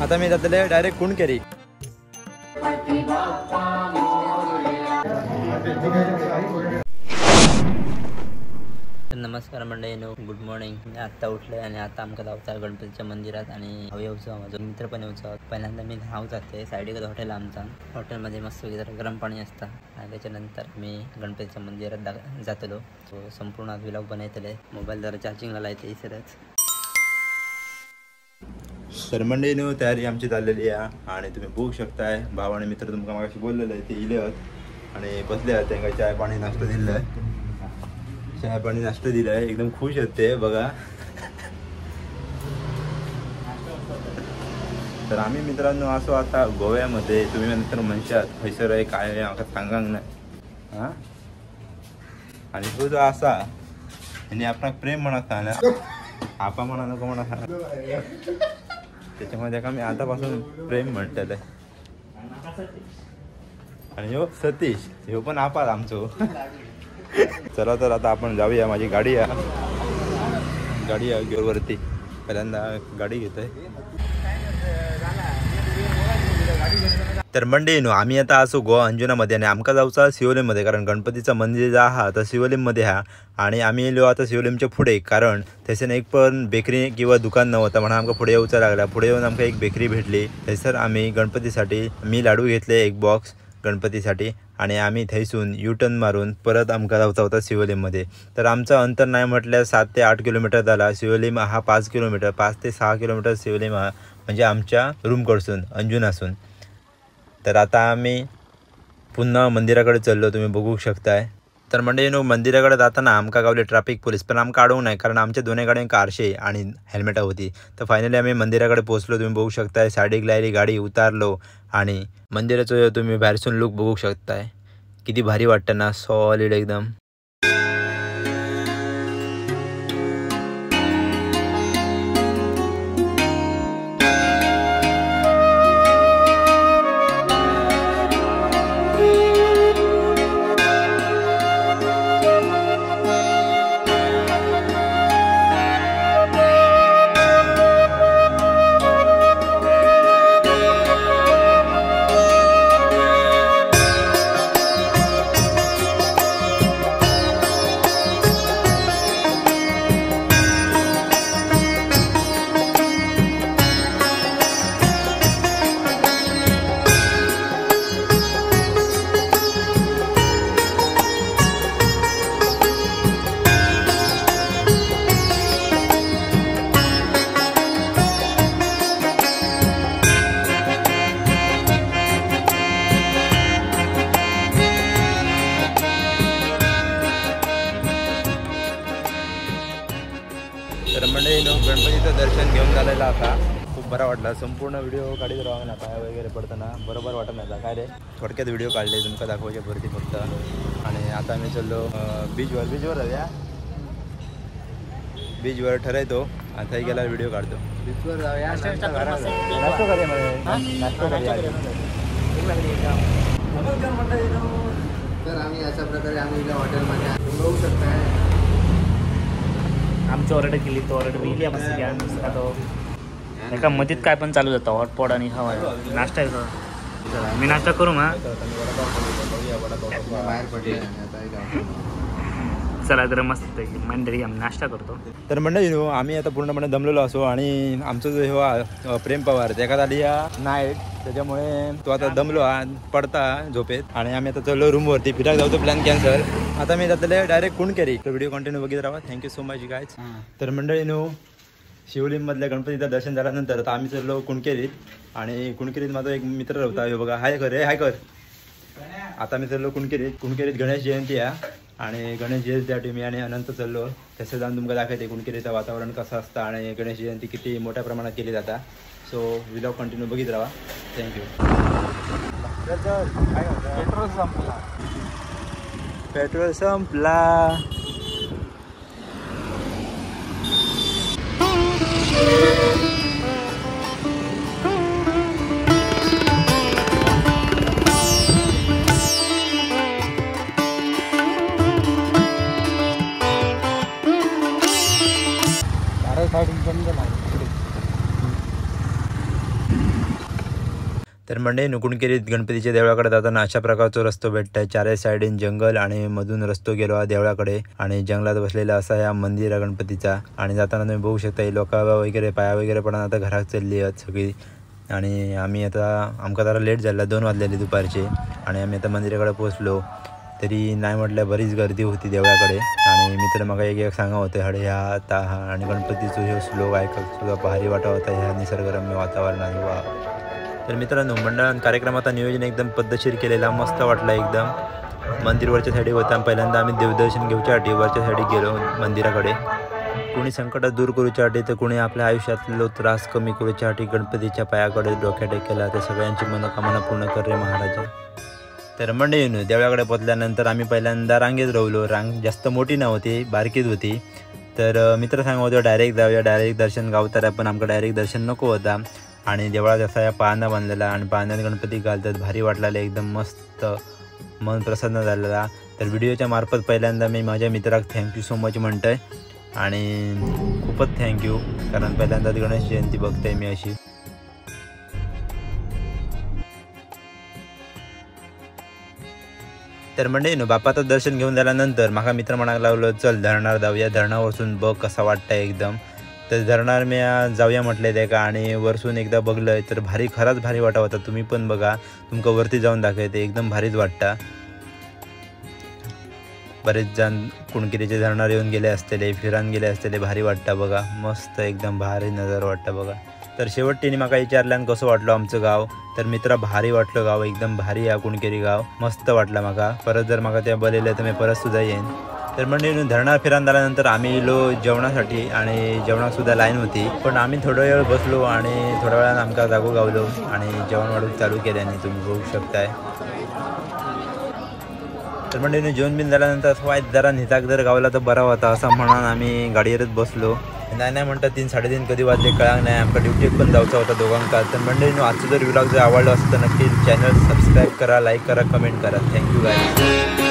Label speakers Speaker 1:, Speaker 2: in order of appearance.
Speaker 1: आता मी जातले डायरेक्ट कुणकेरी.
Speaker 2: नमस्कार मंडळींनो, गुड मॉर्निंग. मी आत्ता उठले आणि आता आमका जावचा गणपतीच्या मंदिरात आणि हांव येवचो, माझो मित्र पण येवचो. पहिल्यांदा मी हांव जाते सायडीक हॉटेल आमचा, हॉटेलमध्ये मस्त जरा गरम पाणी असता आणि त्याच्यानंतर मी गणपतीच्या मंदिरात जातलो. संपूर्ण आज व्लॉग बनयतले. मोबाईल जरा चार्जिंगला लायते इसरच.
Speaker 1: तर मंडळींनो, तयारी आमची चाललेली आहे आणि तुम्ही बघू शकताय भाव आणि मित्र तुमका मागाशी बोललेले आहे, ते इले आणि बसले आहेत. त्यांना चाय पाणी नाश्ता दिला आहे, चहा पाणी नाश्ता दिलाय, एकदम खुश आहेत ते बघा. तर आम्ही मित्रांनो असो आता गोव्यामध्ये. तुम्ही नंतर म्हणशात खंयसर आहे काय आहे आमका सांगांक नाही. हां, आणि तो जो असा आणि आपणाक प्रेम म्हणत ना, आपा म्हणा नको म्हणा, त्याच्यामध्ये आम्ही आतापासून प्रेम म्हणतले. आणि ह्यो सतीश, ह्यो पण आपा आमचो. चला तर आता आपण जाऊया. माझी गाडी आहे, गाडी आहे वरती. पहिल्यांदा गाडी घेतोय. तर मंडळींनो, आम्ही आता असो गोवा अंजुनामध्ये आणि आमका जाऊचा शिवोलीमध्ये, कारण गणपतीचं मंदिर जे आहा तर शिवोलीमध्ये हा. आणि आम्ही येलो आता शिवोलीमच्या पुढे, कारण थंयसर एक पण बेकरी किंवा दुकान नव्हतं म्हणून आमका पुढे येऊचा लागला. पुढे येऊन आमका एक बेकरी भेटली. थंयसर आम्ही गणपतीसाठी मी लाडू घेतले एक बॉक्स गणपतीसाठी आणि आम्ही थंयसून यू टर्न मारून परत आमका जावचा होता शिवोलीमध्ये. तर आमचं अंतर नाही म्हटल्यास 7 ते 8 किलोमीटर झाला. शिवोलीम हा 5 किलोमीटर, 5 ते 6 किलोमीटर शिवोलीम हा, म्हणजे आमच्या रूमकडसून अंजुनासून. तर आता आम्ही पुन्हा मंदिराकडे चाललो, तुम्ही बघू शकताय. तर मंडळींनो, मंदिराकडे जाताना आमका गावले ट्रॅफिक पोलीस, पण आमका अडवून नाही, कारण आमच्या दोन्ही गाड्यांक आरशे आणि हेल्मेटा होती. तर फायनली आम्ही मंदिराकडे पोहोचलो. तुम्ही बघू शकताय सायडीक लायली गाडी, उतारलो आणि मंदिराचं तुम्ही बाहेरसून लुक बघू शकताय. किती भारी वाटतं ना, सॉलिड एकदम. तर मंडळींनो, गणपतीचं दर्शन घेऊन झालेलं आता खूप बरा वाटला. संपूर्ण व्हिडिओ काढीत राहा ना, पाया वगैरे पडताना बरोबर वाटत नाही काय रे. थोडक्यात व्हिडिओ काढले तुमका दाखवायच्या पुरती फक्त. आणि आता आम्ही चाललो बीचवर. बीचवर जाऊया, बीचवर ठरवतो आणि थंय गेल्यावर व्हिडिओ काढतो.
Speaker 3: बीचवर जाऊया,
Speaker 1: नाश्ता करूया, नाश्ता करूया.
Speaker 3: तर आम्ही अशा प्रकारे आम्ही हॉटेलमध्ये बघू शकता.
Speaker 4: आमची ऑर्डर केली, तो ऑर्डर इली मस्त घ्या. तो एका मधीत काय पण चालू जातं, हॉटपॉट आणि हवा नाश्ता. चला मी नाश्ता करू मा. चला तर मस्त मंडळी आम्ही नाश्ता करतो.
Speaker 1: तर मंडळी आम्ही आता पूर्णपणे दमलेलो असो आणि आमचं जो हे प्रेम पवार त्याका झाली नाईट, त्याच्यामुळे तो आता दमलो पडता झोपेत. आणि आम्ही आता चलो रूमवरती फिरायला जाऊतो, प्लॅन कॅन्सल. आता मी जातले डायरेक्ट कुणकेरी. तर व्हिडिओ कंटिन्यू बघित राहा. Thank you so much guys. तर मंडळीनो, शिवलिंगमधल्या गणपतीचं दर्शन झाल्यानंतर आता आम्ही चाललो कुणकेरीत. आणि कुणकेरीत माझा एक मित्र होता, हे बघा, हाय कर रे, हाय कर. आता मी चाललो कुणकेरीत. कुणकेरीत गणेश जयंती आहे आणि गणेश जयंतीसाठी मी आणि अनंत चाललो. तसं जाऊन तुमका दाखवते कुणकेरीचं वातावरण कसं असतं आणि गणेश जयंती किती मोठ्या प्रमाणात केली जाता. सो व्लॉग कंटिन्यू बघित राहा. Thank you.
Speaker 3: Petrol संपला,
Speaker 1: पेट्रोल संपला.
Speaker 3: साईड जंगल आहे.
Speaker 1: तर मंडळी कुणकेरीत गणपतीच्या देवळाकडे जाताना अशा प्रकारचो रस्तो भेटताय. चारही साईडीन जंगल आणि मधून रस्तो गेलो हा देवळाकडे आणि जंगलात बसलेला असा ह्या मंदिर आहे गणपतीचा. आणि जाताना तुम्ही बघू शकता ही लोक वगैरे पाया वगैरे पण आता घरात चालली आहेत सगळी. आणि आम्ही आता आमका जरा लेट झाला, 2 वाजलेले दुपारचे आणि आम्ही आता मंदिराकडे पोहोचलो. तरी नाही म्हटलं बरीच गर्दी होती देवळाकडे. आणि मित्र म्हाका एक एक सांगा होते हडे ह्या ता हा आणि गणपतीचो ह्यो श्लोक ऐकक सुद्धा भारी वाटा होता ह्या निसर्गरम्य वातावरणात. वा. तर मित्रांनो मंडळान कार्यक्रमाचा नियोजन एकदम पद्धतशीर केलेला, मस्त वाटला एकदम. मंदिर वरच्या साईडी होता. पहिल्यांदा आम्ही देवदर्शन घेऊच्यासाठी वरच्या साईडी गेलो मंदिराकडे. कोणी संकट दूर करूच्यासाठी तर कोणी आपल्या आयुष्यातलो त्रास कमी करूच्यासाठी गणपतीच्या पायाकडे डोक्या टेकला. तर सगळ्यांची मनोकामना पूर्ण कर रे महाराजा. तर मंडळींनो देवळाकडे पोचल्यानंतर आम्ही पहिल्यांदा रांगेत राहिलो. रांग जास्त मोठी नव्हती, बारकीच होती. तर मित्र सांगत होतो डायरेक्ट जाऊया, डायरेक्ट दर्शन गावताना, पण आमका डायरेक्ट दर्शन नको होता. आणि देवळात असा या पाळणा बांधलेला आणि पाळण्यात गणपती घालतात, भारी वाटलेलं एकदम मस्त, मन प्रसन्न झालेला. तर व्हिडिओच्या मार्फत पहिल्यांदा मी माझ्या मित्राक thank you so much म्हणतोय आणि खूपच thank you, कारण पहिल्यांदाच गणेश जयंती बघतोय मी अशी. तर मंडळींनो बापाचं दर्शन घेऊन झाल्यानंतर माका मित्र म्हणायला लागलो चल धरणार जाऊया, धरणावरसून बघ कसा वाटतंय एकदम. तर धरणार मी जाऊया म्हटले ते का आणि वरसून एकदा बघलं तर भारी, खराच भारी वाटा होता. तुम्ही पण बघा, तुमका वरती जाऊन दाखवते, एकदम भारीच वाटता. बरेच जण कुणकेरीचे धरणार येऊन गेले असतेले, फिरान गेले असतेले, भारी वाटता बघा, मस्त एकदम भारी नजारा वाटता बघा. तर शेवटटीने माका विचारल्यान कसं वाटलं आमचं गाव, तर मित्रा भारी वाटलं गाव, एकदम भारी आहे कुणकेरी गाव, मस्त वाटलं माका. परत जर माका त्या बोलवलं तर मी परत सुद्धा येईन. तर म्हणजे धरणार फिरान झाल्यानंतर आम्ही इलो जेवणासाठी आणि जेवणासुद्धा लाईन होती, पण आम्ही थोडा वेळ बसलो आणि थोड्या वेळानं आमका जागो गावलो आणि जेवण वाढूक चालू केल्याने तुम्ही बघू शकताय. तर म्हणजे जेवण बिन झाल्यानंतर असं वाईट जरा निताक जर गावला तर बरा होता असं म्हणून आम्ही गाडीवरच बसलो. नाही नाही म्हणतात 3 साडेतीन कधी वाजले कळांग नाही, आमका ड्युटीत पण जायचा होता दोघांका. तर मंडळींनो आजचं जर व्लॉग जर आवडला असेल तर नक्की चॅनल सबस्क्राईब करा, लाईक करा, कमेंट करा. Thank you guys.